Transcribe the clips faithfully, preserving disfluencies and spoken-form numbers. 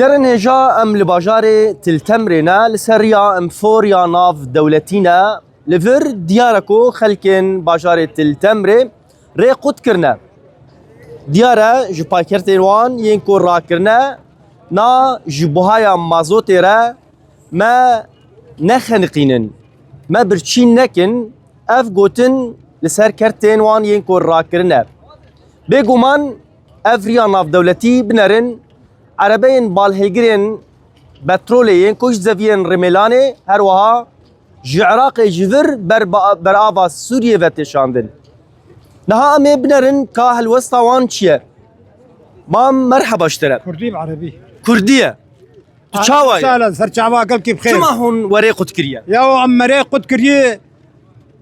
Derin hêja em li bajarê Til Temrê ne, li ser riya M F O ya nav dewletî ne. Li vir diyar e ku xelkên bajarê Til Temrê rê qut kirine. Diyar e ji paykertên wan yên ku rakirine, na ji buhaya mazotê re me nexeniqînin, me birçî nekin, ev gotin li ser kertên wan yên ku rakirine. Bêguman ev riya navdewletî binerin, erebeyên balhêgirên petrolê yên ku ji zeviyên Rimêlanê, her wiha ji Iraqê ji vir ber ba-, berava Sûriyê ve tê şandin. Niha em ê binerin ka helwesta wan çi ye? Mam, merheba ji te re. Kurdî bi erebî. Kurdî ye. Tu çawa ye? Sala, ser çava gelkî bi xêr. Çima hûn werê qut kiriye? Ya em merê qut kiriye.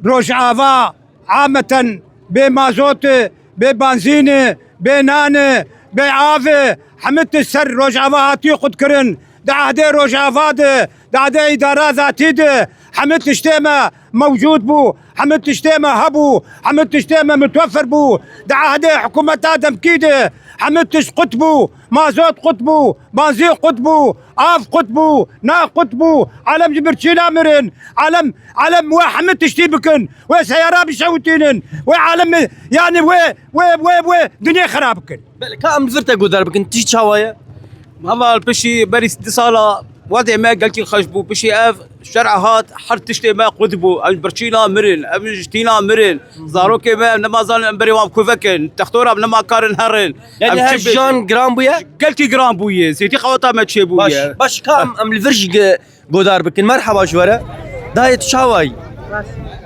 Rojava ameten bê mazot, bê banzîn, bê nan, bê av, hemî tişt ser Rojava hatiye qutkirin. Di ehdê Rojava de, di ehdê îdara zatî de hemî tiştê me mewcûd bû, hemî tiştê me hebû, hemî tiştê me mutwefer bû. Di ehdê hikûmeta demkî de hemî tişt qut bû, mazot qut bû, banzîn qut bû, av qut bû, na qut bû. Alem ji birçîna mirin. Alem, alem wê hemî tiştî bikin. Wê seyara bişewitînin. Wê alem, yanî wê, wê, wê, wê dinyê xera bikin. Belê, ka em li vir te guhdar bikin, tişt çawa ye? Heval piştî berî du sala wedê me gelkî xweş bû. Piştî ev şer hat, her tiştê me qut bû. Em ji birçîna mirin, em ji tîna mirin. Zarokê me, em nema zanin em berê wan ku vekin. Textora em nema karin herin. Yanî Em her çi bê- jiyan giran bûye? Gelkî giran bûye. Zêdî xewata me çêbûye. Baş, baş, ka em, em li vir jî ge-, godar bikin. Merheba ji we re. Dayê, tu çawa yî?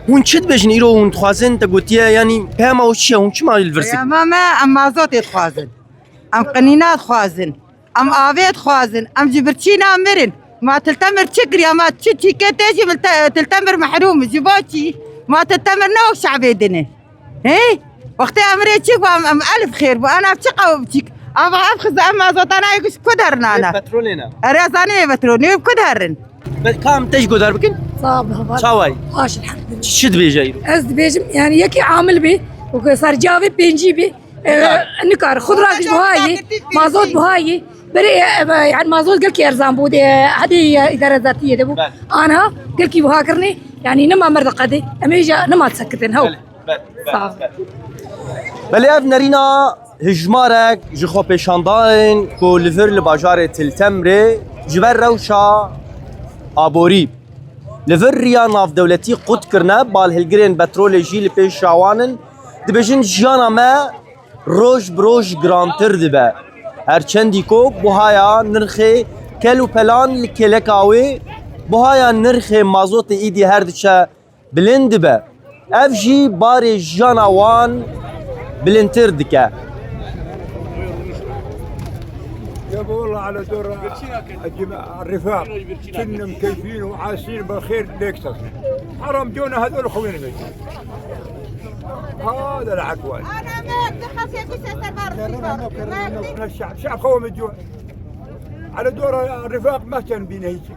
Hûn çi dibêjin îro, hûn dixwazin, te gotiye, yanî peyama we çi ye? Hûn çima li vir sikin? Peyama me, em mazotê dixwazin. Em qinîna dixwazin. Em avê dixwazin. Em ji birçîna mirin. Ma Til Temir çi kiriye? Ma çi çîkê tê jî Til Te-, Til Temir mehrûm. Ji bo çi? Ma Til Temir ne wek şevê din e. Hey, wextê em rê çik bû, em, em elf xêr bû. Ana çi qew çik? Ava ev xiz-, em mazotana yek ji ku dernana? Ê petrolê ne? Erê zanî ê petrolê ku derin? Be-, ka em te jî godar bikin? Sağ ol, baba. Çawa yî? Baş, elhamdülillah. Çi, çi dibêje îro? Ez dibêjim, yani yekî amil bî, û ku sercavê pêncî bî, e, Nikar. Nikar, xudrak ji buha yî, mazot buha yî. Berê, e, e, yani mazot gelkî erzan bû, de, hedê, e, îdare zatiyê de bû. Bel. Anha gelkî buha kirinê, yani nema mer de qedê. Em ê jî nema sekitin, hew. Bel, bel, bel, Sağ ol. Bel. Belê ev nerîna hijmarek ji xwepêşandanên ku li vir li bajarê Til Temrê ji ber rewşa aborî. Li vir riya navdewletî qut kirine, balhilgirên petrolê jî li pêşa wan in. Dibêjin jiyana me roj bi roj girantir dibe. Her çendî ku buhaya nirxê kel û pelan li kêleka wê, buhaya nirxê mazotê îdî her diçe bilind dibe. Ev jî barê jiyana wan bilindtir dike. يا ابو والله على دور الرفاق، كنا مكيفين وعاسين بالخير ليك تصل. حرام جونا هذول خوينا. هذا العكوان. انا ما بدي خاص يقول سياسه البارد. الشعب، شعب خوي من الجوع. على دور الرفاق ما كان بينا هيك.